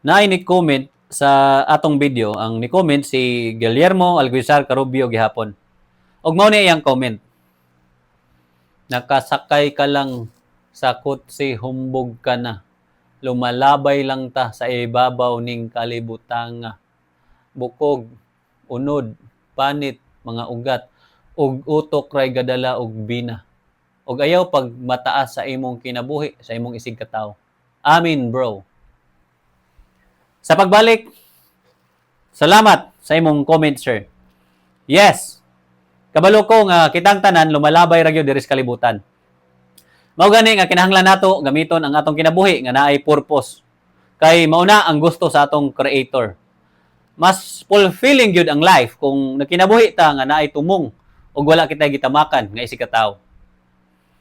Naay ni comment sa atong video, ang ni comment si Guillermo Alguizar Carubio gihapon. Og mao ni iyang comment. "Nakasakay ka lang sa kotse, humbog ka na. Lumalabay lang ta sa ibabaw ning kalibutanga. Bukog, unod, panit, mga ugat, ug utok ray gadala og bina. Og ayaw pag mataas sa imong kinabuhi, sa imong isig katawo." Amin, bro. Sa pagbalik, salamat sa imong comment, sir. Yes. Kabalo ko nga kitang tanan lumalabay ra gyud diri sa kalibutan. Mao gani nga kinahanglan nato gamiton ang atong kinabuhi nga naay purpose. Kay mao na ang gusto sa atong creator. Mas fulfilling gyud ang life kung nagkinabuhi ta nga naay tumong ug wala kita gitamakan nga isig ka tawo.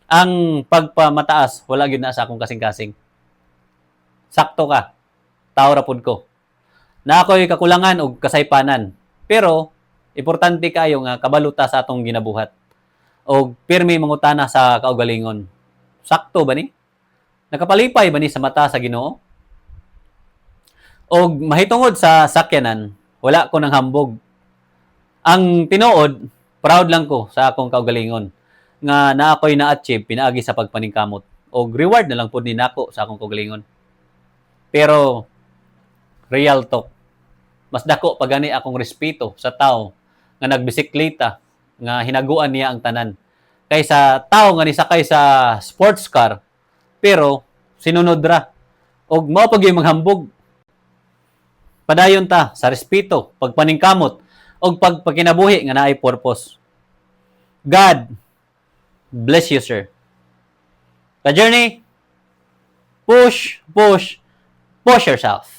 Ang pagpamataas, wala gyud na sa akong kasing-kasing. Sakto ka. Tao ra pud ko. Na ako'y kakulangan og kasaypanan. Pero importante kayo nga kabalo ta sa atong ginabuhat. Og pirmi mangutana sa kaugalingon. Sakto ba ni? Nakapalipay ba ni sa mata sa Ginoo? Og mahitungod sa sakyanan, wala ko nang hambog. Ang tinuod, proud lang ko sa akong kaugalingon nga na ako'y na-achieve pinaagi sa pagpaningkamot. Og reward na lang pud ni nako sa akong kaugalingon. Pero real talk, mas dako pa gani akong respeto sa tao nga nagbisikleta nga hinaguan niya ang tanan kaysa tao nga nisakay sa sports car pero sinunod ra og mao pa gyud maghambog. Padayon ta sa respeto, pagpaningkamot og pagpakinabuhi nga naay purpose. God bless you, sir. Ka-journey, push, push, push yourself.